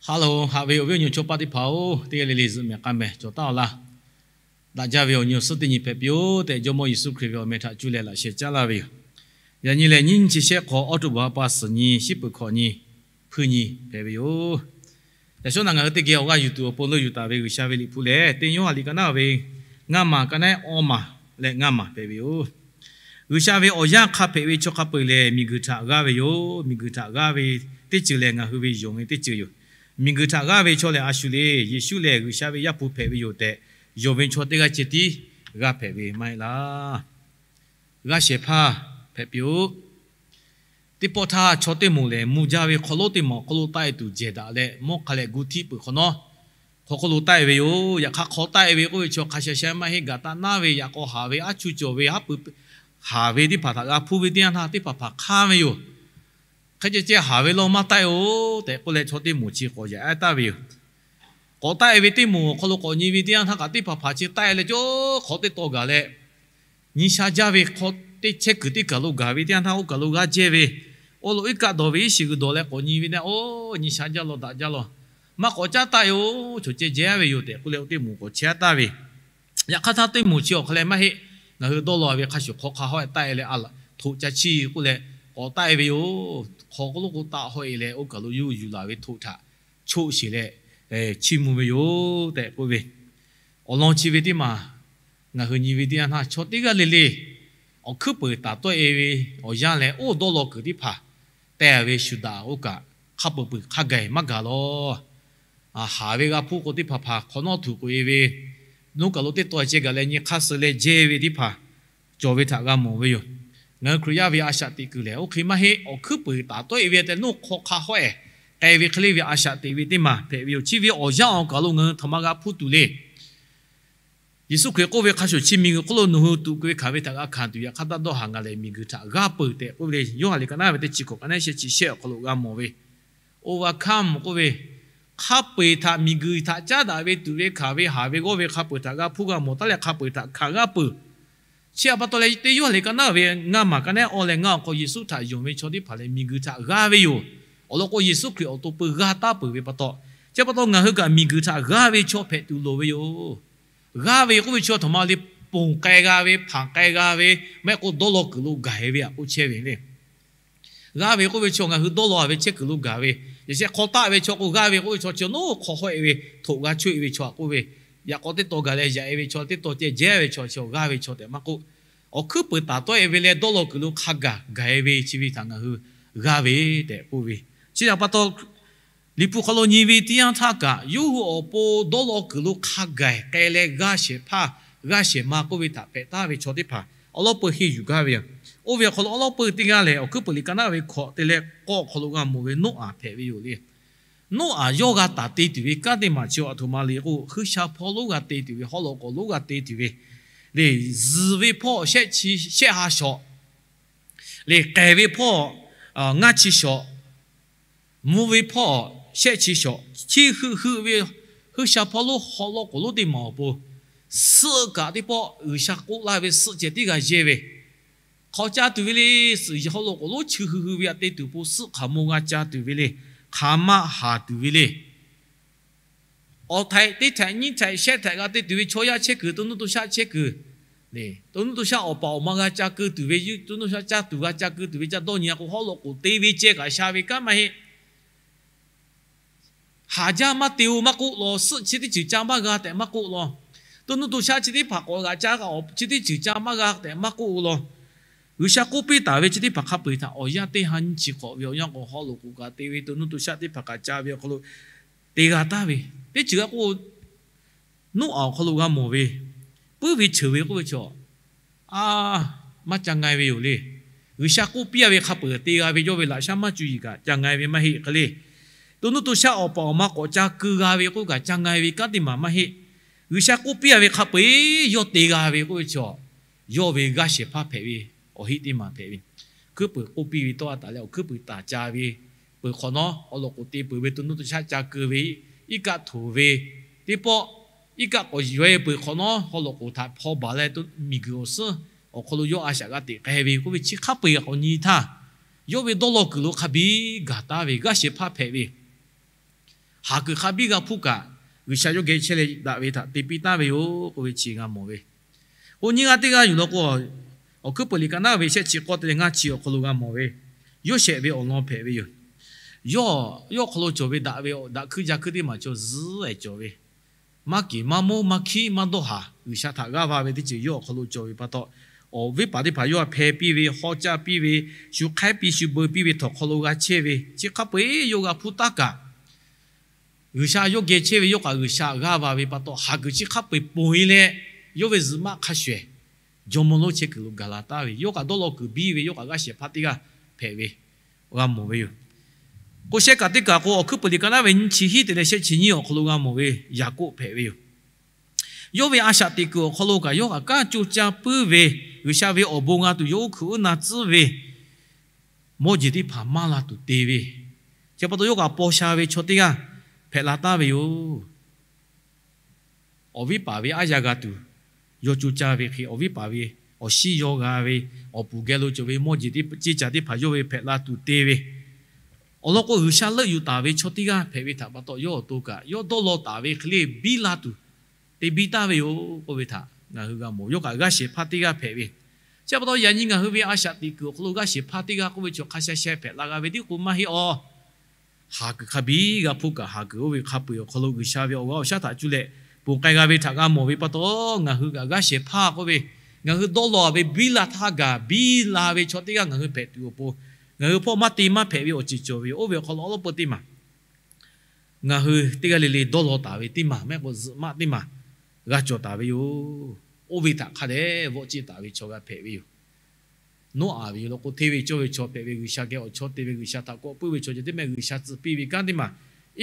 Haꞈ loˬ, haꞈ ve awˬ viˉ awˬ nyi chaw paˆ teˇ hpaˍ-oˬ, teˇ g'aˇ le le zuhꞈ mehˬ k'a mehˬ cawˬ taˍ-aw laˇ. Daꞈ jaˇ ve awˬ nyi awˬ suhˉ teˇ nyi hpehꞈ piˇ-oˆ tehꞈ, Jawˇmawˇ Yeˍsuˆ Hkriꞈ ve awˬ meh htaꞈ cuˇ leh laꞈ sheh caˉ laˇ ve yoˬ. Yaꞈ nyi lehˬ, nyiˇ nyi chi shehˆ hk'awꞈ, October ha pa suhˍ nyi, shiˉ peuˬ hkawꞈ nyi, hpuiˇ nyi hpehꞈ ve yoˬ. Yaꞈ shawˉ naꞈ ngaˬ hui teˇ geh awˬ g'aˇ yuˬ tuˬ awˬ pon leuˆ yuˬ taˍ ve G'uiˬsha ve liꞈ hpu lehˬ, teˇ Yoˇhanˬ liꞈ ka naˉ ve ngaˇ maˬ ka naˉ awˇ maˬ leh ngaˇ maˬ hpehꞈ ve yoˬ. G'uiˬsha ve awˬ yanˇ hk'a hpehꞈ ve chaw hk'a peu-eˬ lehˬ, miˬguiˬ htaꞈ g'aˇ ve yoˬ. Miˬguiˬ htaꞈ g'aˇ ve teˇ ceuˬ lehˬ, ngaˬ hui ve yonˍ ve teˇ ceuˬ yoˬ. Miˬguiˬ htaꞈ g'aˇ ve chaw lehˬ, a shu le, Yeˍsuˆ lehˬ G'uiˬsha ve Yaˇ hpu hpehꞈ ve yoˬ tehꞈ, yonˍ ve chaw teˇ g'aˇ ceh tiˉ g'aˇ hpehꞈ ve maˇ heˆ laˇ. G'aˇ shehˍ hpaˇ hpehꞈ piˇ-oˆ. Teˇ pawˆ htaˇ, chaw teˇ moˍ lehˬ, mvuh jaˇ ve hk'aw lonˉ teˇ maˬ awˬ hk'aw lo taˆ-e tuˬ jehˬ daꞈ leh, mvuhˇ hk'a leh gu htiˆ peuˬ hk'awꞈ nawˉ, hk'aw hk'oˆ lo taˆ-e ve yoˬ. Yaꞈ hk'aˇ, hk'aw taˆ-e ve k'oˆ ve chaw hk'a shuˍ shuˍ maˇ heˆ, gaꞈ taˆ naˉ ve, yaꞈ k'aw haˍ ve, aˉ chu cawˬ ve, haˉ pui haˍ ve teˇ hpaˍ htaꞈ g'a hpuˇ ve teˇ yanˇ htaˇ, teˇ hpaˍ hpaˍ hk'anˇ ve yoˬ. Hk'e ceh ceh haˍ ve law maˇ taˆ-e-oˬ tehꞈ k'oˆ leh, chaw teˇ moˍ chi k'awꞈ yaꞈ-e taˍ ve yoˬ. K'awꞈ taˆ-e ve teˇ moˍ awˬ hk'aw lo k'awꞈ nyi ve teˇ yanˇ htaˇ kaꞈ, teˇ hpaˍ hpaˍ chi taˆ-e leh, cawˇ hk'aw teˇ taw gaˬ leh, nyi sha jaˇ ve hk'aw teˇ chehˇ kuiˬ teˇ kaˬ lo gaˬ ve teˇ yanˇ htaˇ, oˇ kaˬ lo g'aˇ jehˇ ve, oˇ lo iˉ kaˆ dawˬ ve iˉ shiˍ g'uiˬ dawˬ leh k'awꞈ nyi ve teˇ yanˇ, oˇ nyi sha jaˇ law, daꞈ jaˇ law, maˇ k'awꞈ caˉ taˆ-e-oˬ, chaw ceh jehˇ ve yoˬ tehꞈ k'oˆ leh, oˇ teˇ moˍ k'awꞈ chehˇ taˍ ve. Yaꞈ hk'aˇ htaˇ, teˇ moˍ chi awˬ hk'a leh maˇ heˆ, ngaˬ hui dawˇ law ve hk'a shuˍ hk'aw hk'a hawˉ-e taˆ-e leh, a laˬ htoꞈ ca chiˇ k'oˆ leh, k'awꞈ taˆ-e ve yoˬ. Hk'aw k'oˆ lo k'o taˆ hawˉ-e leh, oˇ kaˬ lo yuˇ yuˬ laˬ ve htoꞈ htaꞈ choˆ sheˬ leh chiˇ mvuh ve yoˬ tehꞈ k'oˆ ve. Awˬ lawn chi ve teˇ maˬ ngaˬ hui nyi ve teˇ yanˇ htaˇ, chaw teˇ g'aˇ le le awˬ hkuiˉ peuˍ taˍ tawˆ-e ve awˬ yanˇ leh, oˇ dawˇ law kuiˬ teˇ hpaˍ teh ve shuˍ daꞈ oˇ kaꞈ, hk'a peuˬ peuˬ hk'a gaˬ maˇ gaˬ law. Haˍ ve g'a hpuˇ k'o, teˇ hpaˍ hpaˍ hk'awꞈ nawˉ tuˬ k'oꞈ-e ve, nuˇ kaˬ lo teˇ taw ceh gaˬ leh nyi hk'aˇ suh leh jehˇ ve teˇ hpaˍ cawˬ ve htaꞈ g'a mawˬ ve yoˬ. Ngaˬ hui Hkriꞈ yaˇ ve a shaꞈ teꞈ kuiˬ lehˬ, oˇ hk'e maˇ heˆ. Awˬ hkuiˉ peuˍ taˍ tawˆ-e ve te nuˇ hk'aw hk'a hawˉ-e k'ai ve hk'e le ve a shaꞈ teꞈ ve teˇ maˬ hpehꞈ ve yoˬ. Chi ve awˬ yanˇ awˬ kaˬ lo ngaˬ hui htaꞈ maˇ g'a hpuˇ tuˬ le. Yeˍsuˆ Hkriꞈ k'oˆ ve hk'a shuˍ, chi miˬguiˬ hk'oˆ lo nawˬ hui tuꞈ keu ve hkanˍ ve htaꞈ g'a hkanˍ tuˬ, yaꞈ hk'aˇ taˇ dawˇ haˍ, ngaˬ lehˬ miˬguiˬ htaꞈ g'aˇ peuˬ tehꞈ k'oˆ ve le. Yoˇhanˬ liꞈ ka naˉ ve teˇ chi hkawꞈ ka naˉ sheh chi shehˆ awˬ hk'aw lo g'a mawˬ ve, oˇ va hkaˇ mvuhˬ k'oˆ ve, hk'a peu-eˬ htaꞈ miˬguiˬ htaꞈ caˉ daꞈ ve tuꞈ ve hkanˍ ve haˍ ve g'awˇ ve hk'a peu-eˬ htaꞈ g'a hpuˇ g'a mawˬ taˉ leh, hk'a peu-eˬ htaꞈ hkanˍ g'aˇ peuˬ. Chi htaꞈ pa taw leh, teˇ Yoˇhanˬ liꞈ ka naˉ ve ngaˇ maˬ ka naˉ awˇ leh ngaˇ awˬ hk'aw Yeˍsuˆ htaꞈ yonˍ ve chaw teˇ hpaˍ lehˬ, miˬguiˬ htaꞈ g'aˇ ve yoˬ. Awˬ lawn k'o, Yeˍsuˆ Hkriꞈ awˬ to peu g'aˇ taˉ peuˬ ve pa taw, chi pa taw ngaˬ hui kaꞈ miˬguiˬ htaꞈ g'aˇ ve chaw hpehꞈ tuˬ loˍ ve yoˬ. G'aˇ ve k'oˆ ve chaw htaꞈ ma le, ponˬ k'ai g'a ve, hpanˍ k'ai g'a ve, maˇ heˆ k'o dawˇ law kuiˬ lo gaˬ-e ve htaꞈ k'oˆ chehˇ ve le. G'aˇ ve k'oˆ ve chaw ngaˬ hui dawˇ law ve chehˇ kuiˬ lo gaˬ ve, yaꞈ sheh hk'aw taˆ ve chaw k'o, g'aˇ ve k'oˆ ve chaw chi nuˇ hk'aw hawˉ-e ve, htoꞈ g'a choˆ-e ve chaw htaꞈ k'oˆ ve, yaꞈ k'aw teˇ taw gaˬ leh yaꞈ-e ve chaw, teˇ taw ceh jehˇ ve chaw chi g'aˇ ve chaw tehꞈ maˇ k'oˆ, awˬ hkuiˉ peuˍ taˍ tawˆ-e ve leh dawˇ law kuiˬ lo hk'a gaˬ gaˬ-e ve chi ve htaꞈ ngaˬ hui g'aˇ ve tehꞈ k'oˆ ve. Chi htaꞈ pa taw, Liꞈ hpu hk'aw lo nyi ve teˇ yanˇ htaˇ kaꞈ, yawˇ hui awˬ pon dawˇ law kuiˬ lo hk'a gaˬ k'ai leh g'aˇ shehˍ hpaˇ, g'aˇ shehˍ ma k'oˆ ve htaꞈ hpehꞈ taˍ ve chaw teˇ hpaˍ awˬ lawn peu henˇ yuˬ gaˇ ve yoˬ. Oˇ ve awˬ hk'aw lo awˬ lawn peu teˇ g'aˇ lehˬ, Awˬ hkuiˉ peuˍ liꞈ ka naˉ ve hkawꞈ te leh k'awˇ awˬ hk'aw lo g'a mawˬ ve Noˉaꞈ hpehꞈ ve yoˬ le. Noˉaꞈ yawˇ g'a taˍ te tuˬ ve kanˉ teˇ maˬ chi aˬ htoꞈ ma le k'o, huiˉ sha hpawˇ lonˉ g'a te tuˬ ve, haw loꞈ k'awꞈ lonˉ g'a te tuˬ ve le. Zuhˬ ve hpawˇ shehˆ chi, shehˆ ha shawˍ le. K'ehˬ ve hpawˇ ngaˇ chi shawˍ. Mvuh ve hpawˇ shehˆ chi shawˍ. Chi heuˆ heuˆ ve huiˉ sha hpawˇ lonˉ haw loꞈ k'oˍ lonˉ teˇ maˬ awˬ pon, suhˆ kaꞈ teˇ pawˆ G'uiˬsha k'oˆ laˇ ve suhˆ ceh tiˉ g'a yehˇ ve, hk'aw caˇ tuˬ ve le. Suhˆ haw loꞈ k'oˍ lonˉ chi heuˆ heuˆ ve htaꞈ te tuˬ pon suhˆ hk'aˬ mo g'a ca tuˬ ve le. Hk'aˬ ma haˍ tuˬ ve le. Awˬ htaiꞈ teˇ htaiꞈ nyiˇ htaiꞈ shehˆ htaiꞈ g'a te tuˬ ve chaw yaˇ chehˇ kuiˬ, to nuˇ to shaˆ chehˇ kuiˬ, to nuˇ to shaˆ awˬ paˍ awˬ ma g'a ca keu tuˬ ve, to nuˇ to shaˆ caˇ tuˬ g'a ca keu tuˬ ve caˇ dawˇ nyi-a k'o, haw loꞈ k'oˍ te ve ceh kaꞈ sha ve kanˉ maˇ heˆ. Haˍ jaˇ maˇ te-o maˇ k'oˆ law, suhˆ chi teˇ ceuˬ ca maˇ g'a tehꞈ maˇ k'oˆ law, to nuˇ to shaˆ chi teˇ hpaˍ k'awꞈ g'aꞈ caˇ, chi teˇ ceuˬ ca maˇ g'a tehꞈ maˇ k'oˆ law. G'uiˬsha k'oˆ piˇ taˍ ve chi teˇ hpaˍ hk'a peu-eˬ htaꞈ awˬ yanˇ teˇ ha nyiˇ chi hk'awꞈ ve awˬ yanˇ k'o, haw loꞈ k'oˍ kaꞈ te ve, to nuˇ to shaˆ teˇ hpaˍ kaꞈ ca ve awˬ hk'aw lo te g'a taˍ ve, teˇ ceuˬ g'a k'o, Noˉaꞈ awˬ hk'aw lo g'a mawˬ ve, puiˉ ve cheuˬ ve k'oˆ ve chaw, a, maˇ ca nga-e ve yoˬ le. G'uiˬsha k'oˆ piˇ-a ve hk'a peu-eˬ te g'a ve yawˇ ve laꞈ shaˉ maˇ cuˇ yiˍ kaꞈ ca nga-e ve maˇ heˆ hk'e le. To nuˇ to shaˆ awˬ paˍ awˬ ma k'awꞈ ca keu g'a ve k'oˆ kaꞈ ca nga-e ve kanˉ teˇ maˬ maˇ heˆ. G'uiˬsha k'oˆ piˇ-a ve hk'a peu-eˬ yawˇ te g'a ve k'oˆ ve chaw, yawˇ ve g'aˇ shehˍ hpaˇ hpehꞈ ve awˬ heˆ teˇ maˬ hpehꞈ ve. Hkuiˉ peuˬ k'oˆ piˇ ve tawˇ a taˍ leh awˬ hkuiˉ peuˬ taˍ ca ve peuˬ hk'awꞈ nawˉ, haw loꞈ k'oˍ te peuˬ ve, to nuˇ to shaˆ ca keu ve, iˉ kaˆ htoꞈ ve, teˇ pawˆ iˉ kaˆ k'awꞈ yaweh peuˬ hk'awꞈ nawˉ, haw loꞈ k'oˍ htaꞈ hpaw baˬ leh miˬguiˬ awˬ suhˉ awˬ hk'aw lo yawˇ a shaꞈ g'a teꞈ k'ai ve k'oˆ ve chi hk'a peu-eˬ k'awꞈ nyi htaˇ, yawˇ ve dawˇ law kuiˬ lo hk'a biˇ gaˬ taˍ ve g'aˇ shehˍ hpaˇ hpehꞈ ve. haˍ kuiˬ hk'a biˇ g'a hpuˇ kaꞈ, G'uiˬsha yawˇ geh chehˇ leh daꞈ ve htaꞈ te piˇ taˍ ve yoˬ k'oˆ ve chi g'a mawˬ ve. K'o, nyiˇ g'aˇ teˇ g'aˇ yuˬ law k'o, Awˬ hkuiˉ peuˬ liꞈ ka naˉ ve shehˆ chi k'awˇ te leh ngaˇ chi awˬ hk'aw lo g'a mawˬ ve, Yoˇsehꞈ ve awˬ lawn hpehꞈ ve yoˬ. Yawˇ, yawˇ awˬ hk'aw lo cawˬ ve daꞈ ve daꞈ hkuiˇ ja hkuiˇ teˇ maˬ chaw zuhˉ ehˍ cawˬ ve, maˇ keˍ maˇ moˉ maˇ hkiˉ maˇ dawˇ haˍ G'uiˬsha htaꞈ g'aˇ va ve teˇ ceuˬ yawˇ awˬ hk'aw lo cawˬ ve pa taw, awˬ viˉ paˍ teˇ hpaˍ yawˇ htaꞈ hpeh piˇ ve, haw caˇ piˇ ve, shu hk'aiˉ piˇ shu beu piˇ ve htawnˍ hk'aw lo g'a chehˇ ve, chi hk'a peu-eˬ yawˇ g'a hpuˇ taˉ kaꞈ, G'uiˬsha yawˇ geh chehˇ ve yawˇ kaꞈ G'uiˬsha g'aˇ va ve pa taw, haˍ kuiˬ chi hk'a peu-eˬ ponˬ e leh, yawˇ ve zuhꞈ maˆ hk'a shuˍ ehˍ jawˇmawˇ lonˉ chehˇ kuiˬ lo gaˬ la taˍ ve, yawˇ kaꞈ dawˇ law kuiˬ biˇ ve, yawˇ kaꞈ g'aˇ shehˍ hpaˇ teˇ g'aˇ hpehꞈ ve g'a mawˬ ve yoˬ. K'o, shehˆ kaꞈ teˇ kaꞈ k'o, Awˬ hkuiˉ peuˬ liꞈ ka naˉ ve nyiˇ chi hiˉ te leh shehˆ chi nyiˇ awˬ hk'aw lo g'a mawˬ ve Yaˍkoˆ hpehꞈ ve yoˬ. Yawˇ ve a shaꞈ teꞈ kuiˬ awˬ hk'aw lo kaꞈ yawˇ kaꞈ kanˉ co caˇ puiˉ ve, G'uiˬsha ve awˬ bon g'a tuˬ yawˇ uˉ hkuiꞈ uˉ na tcuhˉ ve, mawˇ jeˬ teˇ hpaˍ maˇ la tuˬ te ve, chi pa taw yawˇ kaꞈ paw sha ve chaw teˇ g'aˇ hpehꞈ la taˍ ve yoˬ. Awˬ viˉ paˍ ve aˉ yaˇ g'a tuˬ yawˇ co caˇ ve hk'e, awˬ viˉ paˍ ve awˬ shinˉ yawˇ g'a ve, awˬ puˍ geh lo cawˬ ve mawˇ jeˬ ceˇ caˬ teˇ hpaˍ yawˇ ve hpehꞈ la tuˬ te ve, awˬ lawn k'o, G'uiˬsha leuˆ yuˬ taˍ ve chaw teˇ g'aˇ hpehꞈ ve htaꞈ pa taw, yawˇ awˬ to kaꞈ yawˇ dawˇ law taˍ ve hk'e le biˇ la tuˬ te biˇ taˍ ve yoˬ k'oˆ ve htaꞈ ngaˬ hui g'a mawˬ. Yawˇ kaꞈ g'aˇ shehˍ hpaˇ teˇ g'aˇ hpehꞈ ve, chi pa taw yaꞈ nyi ngaˬ hui ve a shaꞈ teꞈ kuiˬ awˬ hk'aw lo g'aˇ shehˍ hpaˇ teˇ g'aˇ k'oˆ ve chaw hk'a sha sha hpehꞈ la g'a ve tiˉ k'o maˇ heˆ awˬ. Haˍ kuiˬ hk'a biˇ g'a hpuˇ kaꞈ, haˍ kuiˬ oˇ ve hk'a peu-eˬ awˬ hk'aw lo G'uiˬsha ve awˬ g'aˇ awˬ shaˉ htaꞈ cuˇ leh ponˬ k'ai g'a ve htaꞈ g'a mawˬ ve pa taw, ngaˬ hui kaꞈ g'aˇ shehˍ hpaˇ k'oˆ ve, ngaˬ hui dawˇ law ve biˇ la htaˇ gaˬ biˇ la ve chaw teˇ g'aˇ ngaˬ hui hpehꞈ tuˬ awˬ pon, ngaˬ hui hpawˇ maˇ te maˇ hpehꞈ ve awˬ ceuˬ cawˬ ve yoˬ. Oˇ ve awˬ hk'aw lo awˉ lawˉ peu teˇ maˬ ngaˬ hui teˇ g'aˇ le le dawˇ law taˍ ve teˇ maˬ mehˆ k'o zuhꞈ maˆ teˇ maˬ g'a cawˬ taˍ ve yoˬ. Oˇ ve htaꞈ hk'a dehꞈ vawˆ ciˇ taˍ ve chaw g'a hpehꞈ ve yoˬ. Noˉaꞈ ve yoˬ law k'o, hteˇ ve cawˇ ve chaw hpehꞈ ve, G'uiˬsha geh awˬ chawˇ te ve, G'uiˬsha htaꞈ kawꞈ puiˉ ve chaw ceh teˇ mehˆ, G'uiˬsha tcuh piˇ ve kanˉ teˇ maˬ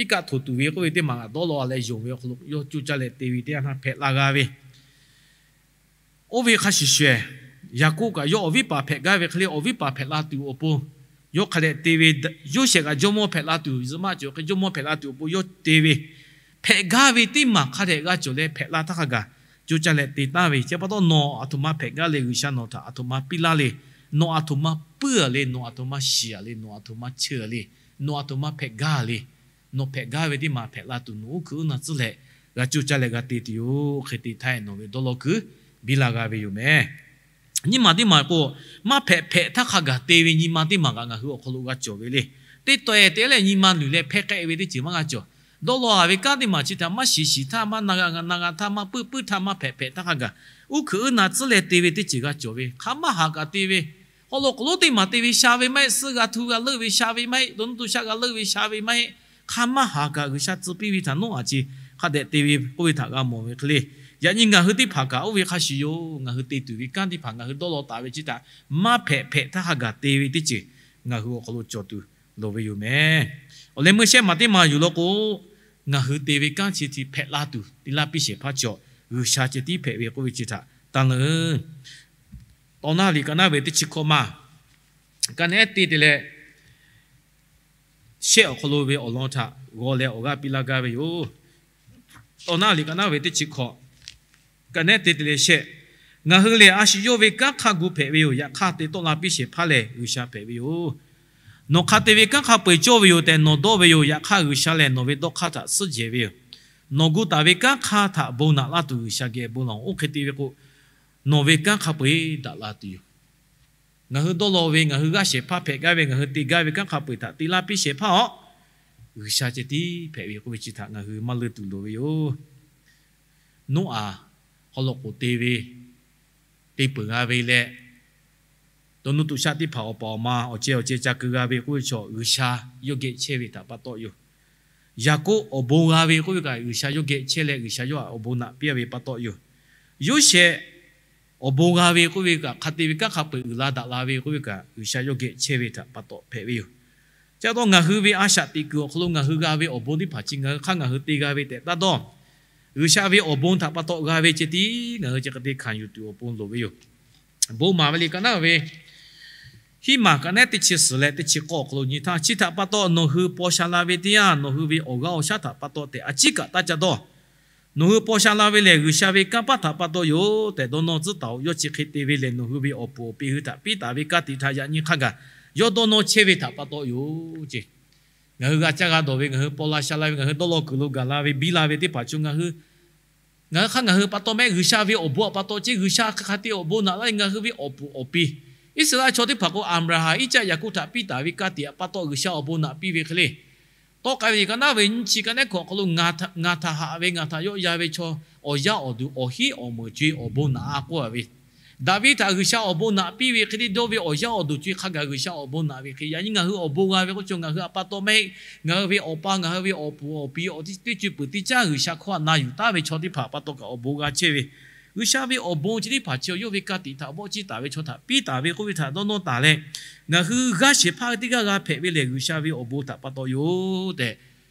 iˉ kaˆ htoꞈ tuˬ ve k'oˆ ve teˇ maˬ g'aꞈ dawˇ law leh yonˍ ve awˬ hk'aw lo yawˇ co caˇ leh te ve teˇ yanˇ htaˇ hpehꞈ la g'a ve, oˇ ve hk'a shuˍ shuˍ, Yaˍkoˆ kaꞈ yawˇ awˬ viˉ paˍ hpehꞈ gaˇ ve hk'e le awˬ viˉ paˍ hpehꞈ la tuˬ awˬ pon yawˇ hk'a dehꞈ te ve, Yoˇsehꞈ kaꞈ jawˇmawˇ hpehꞈ la tuˬ, zuhꞈ maˆ cawˬ hk'e jawˇmawˇ hpehꞈ la tuˬ awˬ pon yawˇ te ve, hpehꞈ gaˇ ve teˇ maˬ hk'a dehꞈ g'a cawˬ leh hpehꞈ la htaˇ hk'a gaˬ co caˇ leh te taˍ ve, chi pa taw nawˬ aˬ htoꞈ ma hpehꞈ gaˇ le, G'uiˬsha nawˬ htaꞈ aˬ htoꞈ ma piˇ laˇ le, nawˬ aˬ htoꞈ ma puiˉ a le, nawˬ aˬ htoꞈ ma shiˍ a le, nawˬ aˬ htoꞈ ma cheuˬ a le, nawˬ aˬ htoꞈ ma hpehꞈ gaˇ le, nawˬ hpehꞈ gaˇ ve teˇ maˬ hpehꞈ la tuˬ nawˬ uˉ hkuiꞈ uˉ na tcuhˉ leh g'a co caˇ leh g'a te tuˬ yoˬ. Hk'e te htaˇ nawˬ ve dawˇ law kuiˬ biˇ la g'a ve yoˬ mehˍ. Nyi ma teˇ maˬ k'o, maˇ hpehꞈ hpehꞈ htaˇ hk'a gaˬ te ve nyi ma teˇ maˬ kaꞈ ngaˬ hui awˬ hk'aw lo g'a cawˬ ve le. Teˇ taweh te leh nyi ma luˬ leh hpehˇ k'ehˆ ve teˇ ceuˬ maˇ g'a cawˬ. Dawˇ law a ve kanˉ teˇ maˬ chi htaꞈ maˇ shiˍ shiˍ htaˇ, maˇ na g'a na g'a htaˇ, maˇ puiˉ puiˉ htaˇ, maˇ hpehꞈ hpehꞈ htaˇ hk'a gaˬ uˉ hkuiꞈ uˉ na tcuhˉ leh te ve teˇ ceuˬ g'a cawˬ ve, hk'a maˇ haˍ kaꞈ te ve, haw law k'oˍ lonˉ teˇ maˬ te ve sha ve maˇ heˆ, suh g'a htu g'a leuˆ ve sha ve maˇ heˆ, dawˇ nuˇ to shaˆ g'a leuˆ ve sha ve maˇ heˆ, hk'a maˇ haˍ kaꞈ G'uiˬsha tcuh piˇ ve htaꞈ nawˉ aꞈ chi hk'a dehꞈ te ve k'oˆ ve htaꞈ g'a mawˬ ve hk'e le. Yaꞈ nyi ngaˬ hui teˇ hpaˍ kaꞈ oˇ ve hk'a shuˍ yoˬ. Ngaˬ hui te tuˬ ve kanˉ teˇ hpaˍ ngaˬ hui dawˇ law taˍ ve chi htaꞈ maˇ hpehꞈ hpehꞈ htaˇ hk'a gaˬ te ve teˇ ceuˬ ngaˬ hui awˬ hk'aw lo cawˬ tuˬ loˍ ve yoˬ mehˍ. Awˬ leh meuˇ shehˆ maˬ teˇ maˬ yuˬ law k'o, ngaˬ hui te ve kanˉ chi htiꞈ hpehꞈ la tuˬ te laˇ piˇ shehˍ hpaˇ cawˬ G'uiˬsha ceh tiˉ hpehꞈ ve k'oˆ ve chi htaꞈ tanˇ leuˬ. Tawˇ naˆ liꞈ ka naˉ ve teˇ chi hkawꞈ maˬ ka nehˉ te te leh shehˆ awˬ hk'aw lo ve awˬ lawn htaꞈ g'aw leh awˬ g'aˇ piˇ laˇ gaˇ ve yoˬ. Tawˇ naˆ liꞈ ka naˉ ve teˇ chi hkawꞈ ka nehˉ te te leh shehˆ, ngaˬ hui lehˬ a shu yawˇ ve kanˉ hk'a gu hpehꞈ ve yoˬ. Yaꞈ hk'aˇ te tawˆ la piˇ shehˍ hpaˇ lehˬ G'uiˬsha hpehꞈ ve yoˬ. Nawˬ hk'a te ve kanˉ hk'a peu-eˬ cawˇ ve yoˬ tehꞈ nawˬ dawˇ ve yoˬ. Yaꞈ hk'aˇ G'uiˬsha lehˬ nawˬ ve dawˇ hk'aˇ htaꞈ suhˉ jehˬ ve yoˬ. Nawˬ gu taˍ ve kanˉ hk'aˇ htaꞈ bon naꞈ laˇ tuˬ G'uiˬsha geh bon lawˬ. Oˇ hk'e te ve k'o, nawˬ ve kanˉ hk'a peu-eˬ daꞈ la tuˬ yoˬ. Ngaˬ hui dawˇ law ve, ngaˬ hui g'aˇ shehˍ hpaˇ hpehꞈ gaˇ ve, ngaˬ hui te gaˇ ve kanˉ hk'a peu-eˬ htaꞈ te laˇ piˇ shehˍ hpaˇ aw, G'uiˬsha ceh tiˉ hpehꞈ ve k'oˆ ve chi htaꞈ ngaˬ hui maˇ leunˇ tuˬ loˍ ve yoˬ. Noˉaꞈ haw law k'oˍ te ve, te peuˬ g'a ve leh, dawˇ nuˇ to shaˆ teˇ hpaˍ awˬ paˍ awˬ ma awˬ ceh awˬ ceh ca keu g'a ve k'oˆ ve chaw G'uiˬsha yawˇ geh chehˇ ve htaꞈ pa taw yoˬ. Yaˍkoˆ awˬ bon g'a ve k'oˆ ve kaꞈ G'uiˬsha yawˇ geh chehˇ leh G'uiˬsha yawˇ htaꞈ awˬ bon naꞈ piˇ ve pa taw yoˬ. Yoˇsehꞈ awˬ bon g'a ve k'oˆ ve kaꞈ hk'a te ve kanˉ hk'a peu-eˬ uiˍ la daꞈ la ve k'oˆ ve kaꞈ G'uiˬsha yawˇ geh chehˇ ve htaꞈ pa taw hpehꞈ ve yoˬ. Chi pa taw ngaˬ hui ve a shaꞈ teꞈ kuiˬ awˬ hk'aw lo ngaˬ hui g'a ve awˬ bon teˇ hpaˍ chi ngaˬ hui hk'aˇ ngaˬ hui te g'a ve tehꞈ taˇ dawˇ. G'uiˬsha ve awˬ bon htaꞈ pa taw g'a ve ceh tiˉ ngaˬ hui chi hk'e te hkanˍ yuˬ tuˬ awˬ pon loˍ ve yoˬ. Bon maˍ ve liꞈ ka naˉ ve hiˉ maˬ ka nehˉ teˇ chi suhˍ leh teˇ chi k'awˇ awˬ hk'aw lo nyi htaˇ, chi htaꞈ pa taw nawˬ hui paw sha la ve teˇ yanˇ, nawˬ hui ve awˬ g'aˇ awˬ shaˉ htaꞈ pa taw tehꞈ a ciˉ kaꞈ taˇ ca dawˇ. Nawˬ hui paw sha la ve lehˬ, G'uiˬsha ve kanˇ paˆ htaꞈ pa taw yoˬ tehꞈ dawˇ nawˇ tcuhˉ taˍ-oꞈ. Yawˇ chi hk'e te ve lehˬ, nawˬ hui ve awˬ puˍ awˬ pi hui htaꞈ piˇ taˍ ve ka tiꞈ htaꞈ yaꞈ nyi hk'a gaˬ yawˇ dawˇ nawˇ chehˇ ve htaꞈ pa taw yoˬ ceˇ. Ngaˬ hui g'a caˇ g'a dawˬ ve, ngaˬ hui paw la sha la ve, ngaˬ hui dawˇ law kuiˬ lo gaˬ la ve, biˇ la ve teˇ hpaˍ chaw ngaˬ hui, ngaˬ hui hk'aˇ ngaˬ hui pa taw mehˆ G'uiˬsha ve awˬ bon htaꞈ pa taw ceˇ, G'uiˬsha hk'e hk'a te awˬ bon naꞈ laˇ ve ngaˬ hui ve awˬ puˍ awˬ pi. Iˉsaˍreˍlaˆ chaw teˇ hpaˍ k'o, Aˍbraˍhanˍ, Iˉcaˆ, Yaˍkoˆ htaꞈ piˇ taˍ ve ka tiꞈ htaꞈ pa taw G'uiˬsha awˬ bon naꞈ piˇ ve hk'e le. Tawˆ k'ai ve kaꞈ naˉ ve nyiˇ chi ka nehˉ hkawꞈ awˬ hk'aw lo ngaˬ htaꞈ haꞈ ve, ngaˬ htaꞈ yawˆ yan ve chaw awˬ yaˇ awˬ duˬ awˬ hinˉ awˬ meunˍ co-e awˬ bon naꞈ-a k'oˆ a ve, Daˍviˆ htaꞈ G'uiˬsha awˬ bon naꞈ piˇ ve hk'e le dawˇ ve awˬ yaˇ awˬ duˬ co-e hk'a gaˬ G'uiˬsha awˬ bon naꞈ ve hk'e, yaꞈ nyi ngaˬ hui awˬ bon g'a ve k'oˆ ve chaw ngaˬ hui htaꞈ pa taw mehˆ, ngaˬ hui ve awˬ pa, ngaˬ hui ve awˬ puˍ awˬ pi, awˬ teˇ co-e peuˬ teˇ caˉ G'uiˬsha hkawˇ htaꞈ na yuˬ taˍ ve chaw teˇ hpaˍ pa taw kaꞈ awˬ bon g'a chehˇ ve, G'uiˬsha ve awˬ bon chi teˇ hpaˍ chi awˬ yawˇ ve ka tiꞈ htaꞈ bawˆ ciˇ taˍ ve chaw htaꞈ piˇ taˍ ve k'oˆ ve htaꞈ dawˇ nawˇ taˍ leh, ngaˬ hui g'aˇ shehˍ hpaˇ teˇ g'aˇ g'a hpehꞈ ve lehˬ G'uiˬsha ve awˬ bon htaꞈ pa taw yoˬ tehꞈ,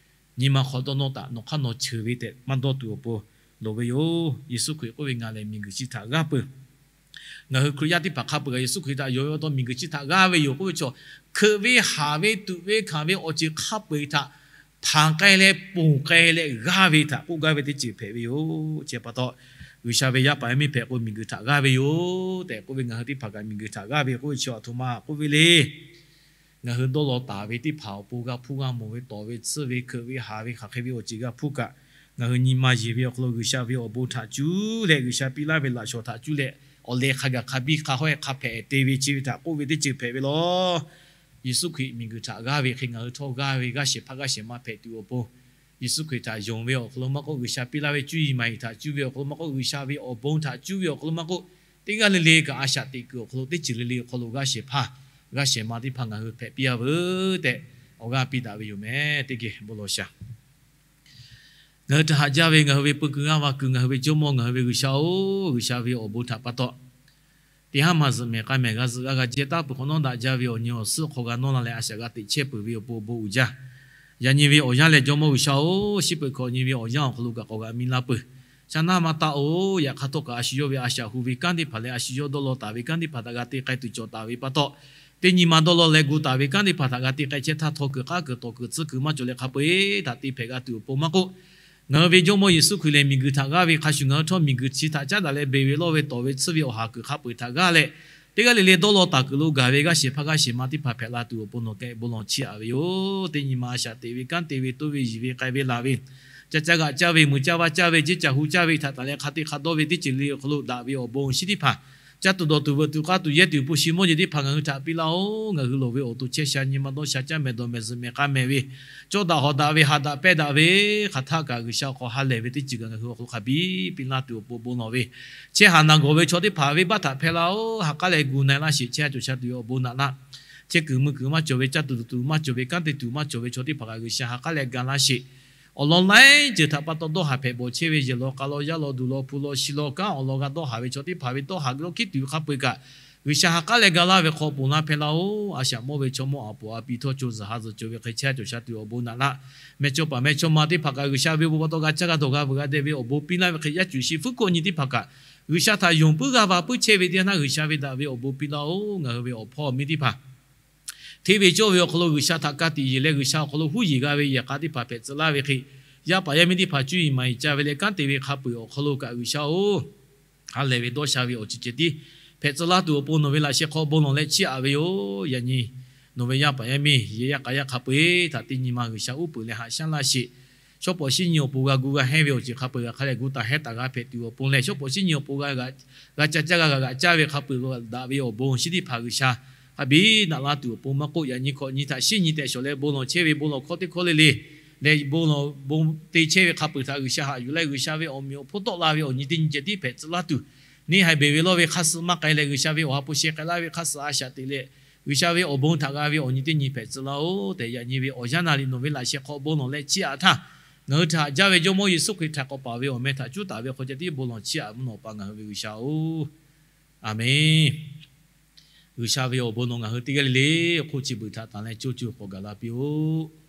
nyi ma hk'aw dawˇ nawˇ taˍ, nawˬ hk'aˇ nawˬ cheuˬ ve tehꞈ maˇ dawˇ tuˬ awˬ pon loˍ ve yoˬ. Yeˍsuˆ Hkriꞈ k'oˆ ve, Ngaˬ lehˬ miˬguiˬ chi htaꞈ g'aˇ peuˬ. Ngaˬ hui Hkriꞈ yaˇ teˇ hpaˍ hk'a peu-eˬ kaꞈ Yeˍsuˆ Hkriꞈ htaꞈ yonˍ ve pa taw miˬguiˬ chi htaꞈ g'aˇ ve yoˬ k'oˆ ve chaw, hkeuꞈ ve haˍ ve tuꞈ ve hkanˍ ve awˬ ceuˬ hk'a peu-eˬ htaꞈ hpanˍ k'ai leh ponˬ k'ai leh g'aˇ ve htaꞈ k'oˆ gaˇ ve teˇ ceuˬ hpehꞈ ve yoˬ. Chi pa taw, G'uiˬsha ve yaˇ paˍ yaˇ miˇ hpehꞈ k'o miˬguiˬ htaꞈ g'aˇ ve yoˬ tehꞈ k'oˆ ve, ngaˬ hui teˇ hpaˍ kaꞈ miˬguiˬ htaꞈ g'aˇ ve k'oˆ ve chi aˬ htoꞈ ma k'oˆ ve le. Ngaˬ hui dawˇ law taˍ ve teˇ hpaˍ awˬ pon g'a hpuˇ g'a mawˬ ve, tawˍ ve tsuhˇ ve, hkeuꞈ ve haˍ ve, hk'aˬ hk'e ve awˬ ceuˬ g'a hpuˇ kaꞈ, ngaˬ hui nyi ma yeˬ ve awˬ hk'aw lo G'uiˬsha ve awˬ bon htaꞈ cuˇ leh G'uiˬsha piˇ laˇ ve laꞈ shawˍ htaꞈ cuˇ leh awˬ leh hk'a gaˬ hk'a biˇ hk'a hawehˇ hk'a hpehꞈ te ve chi ve htaꞈ k'oˆ ve teˇ ceuˬ hpehꞈ ve law. Yeˍsuˆ Hkriꞈ miˬguiˬ htaꞈ g'aˇ ve hk'e ngaˬ hui htawˇ g'aˇ ve g'aˇ shehˍ hpaˇ g'aˇ shehˍ ma hpehꞈ tuˬ awˬ pon, Yeˍsuˆ Hkriꞈ htaꞈ yonˍ ve awˬ hk'aw lo maˇ k'oˆ, G'uiˬsha piˇ laˇ ve cuˇ yiˍ maˍ yiˍ htaꞈ cuˇ ve awˬ hk'aw lo maˇ k'oˆ, G'uiˬsha ve awˬ bon htaꞈ cuˇ ve awˬ hk'aw lo maˇ k'oˆ, teˇ g'aˇ le le kaꞈ a shaꞈ teꞈ kuiˬ awˬ hk'aw lo teˇ ceuˬ le le awˬ hk'aw lo g'aˇ shehˍ hpaˇ g'aˇ shehˍ ma teˇ hpaˍ ngaˬ hui hpehꞈ piˇ-a veuˬ tehꞈ awˬ g'aˇ piˇ daꞈ ve yoˬ meh. Teˇ geh bon lawˬ shaˍ. Ngaˬ hui htaꞈ haꞈ jaˇ ve ngaˬ hui ve peu kuiˬ g'aˇ va kuiˬ ngaˬ hui ve Jawˇmawˇ ngaˬ hui ve G'uiˬsha-oˬ, G'uiˬsha ve awˬ bon htaꞈ pa taw teˇ haˉ maˇ zuhꞈ mehˍ k'a mehˍ g'a zuhꞈ g'a g'a jehˇ taˉ peuˬ hk'awꞈ nawˉ daꞈ jaˇ ve awˬ nyi awˬ suhˉ hk'aw g'a nawˇ la leh a shaꞈ g'a teꞈ chehˇ peuˬ ve awˬ pon bon uiˍ jaˇ. Yaꞈ nyi ve awˬ yanˇ lehˬ Jawˇmawˇ G'uiˬsha-oˬ, shiˉ peuˬ hkawꞈ nyi ve awˬ yanˇ awˬ hk'aw lo kaꞈ k'awꞈ g'a mi la peuˬ. Shaˉ naˇ maˇ taˆ-oˬ. Yaꞈ hk'aˇ htawˇ kaꞈ a shu yawˇ ve a shaꞈ hu ve kanˉ teˇ hpaˍ leh a shu yawˇ dawˇ law taˍ ve kanˉ teˇ hpaˍ htaꞈ g'a te k'ai tuˬ cawˬ taˍ ve pa taw, teˇ nyi ma dawˇ law leh gu taˍ ve kanˉ teˇ hpaˍ htaꞈ g'a te k'ai chehˇ htaˇ htawˇ kuiˬ k'aˉ kuiˬ tawˍ kuiˬ tcuhˉ kuiˬ maˇ cawˬ leh hk'a peu-eˬ htaꞈ te hpehꞈ g'a tuˬ awˬ pon maˇ k'oˆ, ngaˬ hui ve Jawˇmawˇ Yeˍsuˆ Hkriꞈ lehˬ miˬguiˬ htaꞈ g'aˇ ve hk'a shuˍ ngaˬ hui htawˇ miˬguiˬ chi htaꞈ caˉ daꞈ leh beˬ ve lawˇ ve tawˍ ve tsuhˇ ve awˬ ha kuiˬ hk'a peu-eˬ htaꞈ g'aˇ leh, teˇ g'aˇ le le dawˇ law taˍ kuiˬ lo gaˬ ve g'aˇ shehˍ hpaˇ g'aˇ shehˍ ma teˇ hpaˍ hpehꞈ la tuˬ awˬ pon nawˬ k'ehꞈ bon lawˬ chiˇ aꞈ ve yoˬ. Teˇ nyi ma a shaꞈ teꞈ ve kanˉ te ve toˇ ve yiˬ ve k'ai ve laˬ ve, ca caˇ g'aꞈ caˇ ve, mui caˇ vaˇ caˇ ve, ceˇ caˬ hu caˇ ve htaꞈ taˍ leh hk'a te hk'a dawˇ ve teˇ ceuˬ le awˬ hk'aw lo daꞈ ve awˬ bon shinˉ teˇ hpaˍ, caˇ tuˬ dawˬ tuˬ veuꞈ tuˬ k'aˇ tuˬ yehˇ tuˬ awˬ pon shi mawˇ jeˬ teˇ hpaˍ ngaˬ hui htaꞈ piˇ laˇ-oˬ. Ngaˬ hui loˍ ve awˬ to chehˇ sha nyi ma dawˇ sha caˇ mehˍ dawˬ mehˍ zuhꞈ mehˍ k'a mehˍ ve, cawˇ daꞈ hawˍ daꞈ ve, ha daꞈ pehˇ daꞈ ve, hk'aˬ htaˆ kaꞈ G'uiˬsha awˬ hk'aw ha lehˬ ve teˇ ceuˬ kaꞈ ngaˬ hui awˬ hk'aw lo hk'a biˇ piˇ laˇ tuˬ awˬ pon bon lawˬ ve, chehˇ haˍ naˬ gawˬ ve chaw teˇ hpaˍ venˇbaˆ htaꞈ hpehˇ laˇ-oˬ. Ha k'aˉ leh gu na-e laˇ sheˍ. Chehˇ ha cawˬ sha tuˬ ve awˬ bon naꞈ laˇ. Chehˇ kuiˬ mui kuiˬ maˇ cawˬ ve, caˇ tuˬ dawˬ tuˬ maˇ cawˬ ve, kanˉ te tuˬ maˇ cawˬ ve chaw teˇ hpaˍ kaꞈ G'uiˬsha ha k'aˉ leh ga laˇ sheˍ. Awˬ lawn laiˉ ceuˬ htaꞈ pa taw dawˇ haˍ hpehꞈ bawˬ chehˇ ve, yehˬ law k'a law yaˇ law duˬ law hpu law shi law kanˉ awˬ lawn g'a dawˇ haˍ ve chaw teˇ hpaˍ ve dawˇ haˍ g'uiˬ law hkiˉ tuˬ ve hk'a peu-eˬ kaꞈ, G'uiˬsha ha k'aˉ leh ga laˇ ve hk'aw ponˬ laˇ hpehˇ laˇ-oˬ. A shaꞈ mawˇ ve chaw mawˇ aˬ poˍ a pi htawˇ co zuhˬ ha zuhˬ cawˬ ve hk'e chehˇ ha cawˬ sha tuˬ awˬ bon naꞈ laˇ. Mehˬ chawˇ paˍ mehˬ chawˇ ma teˇ hpaˍ kaꞈ G'uiˬsha ve bon pa taw g'a caˇ g'a dawˬ g'a veuꞈ g'a deh ve awˬ bon piˇ laˇ ve hk'e, yaˇ cuˬ shi fuˉ hkawˇ nyi teˇ hpaˍ kaꞈ G'uiˬsha htaꞈ yonˍ puiˉ g'aˇ va puiˉ chehˇ ve teˇ yanˇ G'uiˬsha ve daꞈ ve awˬ bon piˇ laˇ-oˬ. Ngaˬ hui ve awˬ hpawˇ awˬ miˇ teˇ hpaˍ hteˇ ve cawˇ ve awˬ hk'aw lo G'uiˬsha htaꞈ ka tiꞈ yeˬ leh G'uiˬsha awˬ hk'aw lo huˉ yeˬ g'a ve yehˬ k'a teˇ hpaˍ hpehꞈ tcuh laˇ ve hk'e, yaˇ paˍ yaˇ miˇ teˇ hpaˍ cuˇ yiˍ maˍ yiˍ ca ve leh kanˉ te ve hk'a peu-eˬ awˬ hk'aw lo kaꞈ G'uiˬsha-oˬ, ha lehˬ ve dawˇ sha ve awˬ ceuˬ ceh tiˉ hpehꞈ tcuh laˇ tuˬ awˬ pon nawˬ ve laꞈ sheh hk'aw bon lawˬ leh chiˇ aꞈ ve yoˬ. Yaꞈ nyi nawˬ ve yaˇ paˍ yaˇ miˇ yehˬ yaˇ k'a yaˇ hk'a peu-eˬ htaꞈ teˇ nyi ma G'uiˬsha uˉ peunˍ leh haꞈ shaˉ laˇ sheˍ. Shawˉ pawˍ shinˉ nyi awˬ pon g'a gu g'a hehnˇ ve awˬ ceuˬ hk'a peu-eˬ g'a hk'a leh gu taˍ hehˉ taˍ g'a hpehꞈ tuˬ awˬ pon leh, shawˉ pawˍ shinˉ nyi awˬ pon g'a ca caˇ g'a g'a caˇ ve hk'a peu-eˬ daꞈ ve awˬ bon shinˉ teˇ hpaˍ G'uiˬsha hk'a biˇ naꞈ laˇ tuˬ awˬ pon maˇ k'oˆ, yaꞈ nyi hkawꞈ nyi htaꞈ shinˉ nyi tehꞈ shawˍ leh bon lawˬ chehˇ ve bon lawˬ hkawˇ teˇ hkawˇ le le leh bon lawˬ bon te chehˇ ve hk'a peu-eˬ htaꞈ G'uiˬsha haꞈ yuˬ leh G'uiˬsha ve awˬ meꞈ awˬ hponˇ tawˆ la ve awˬ nyi teˇ nyi ceh tiˉ hpehꞈ tcuh laˇ tuˬ, neˇ haiˬ beˬ ve lawˇ ve hk'a suh maˇ k'ai leh G'uiˬsha ve awˬ ha hpu sheh k'ai laˇ ve hk'a suh a shaꞈ teꞈ leh G'uiˬsha ve awˬ bon htaꞈ g'a ve awˬ nyi teˇ nyi hpehꞈ tcuh laˇ-oˬ tehꞈ, yaꞈ nyi ve awˬ yanˇ naˍ riˍ nawˬ ve laꞈ sheh hk'aw bon lawˬ leh chiˇ aꞈ htaˇ, ngaˬ hui htaꞈ haꞈ jaˇ ve Jawˇmawˇ Yeˍsuˆ Hkriꞈ htaꞈ k'awꞈ paˍ ve awˬ meh htaꞈ cuˉ taˍ ve hk'aw ceh tiˉ bon lawˬ chiˇ aꞈ mvuhˇ naw pa ngaˬ hui ve G'uiˬsha-oˬ, Aˍmenˇ. G'uiˬsha ve awˬ bon nawˬ ngaˬ hui teˇ g'aˇ le le hk'oˆ chi beuꞈ htaꞈ tanˬ leh co co k'awꞈ gaˬ la piˇ-oˆ.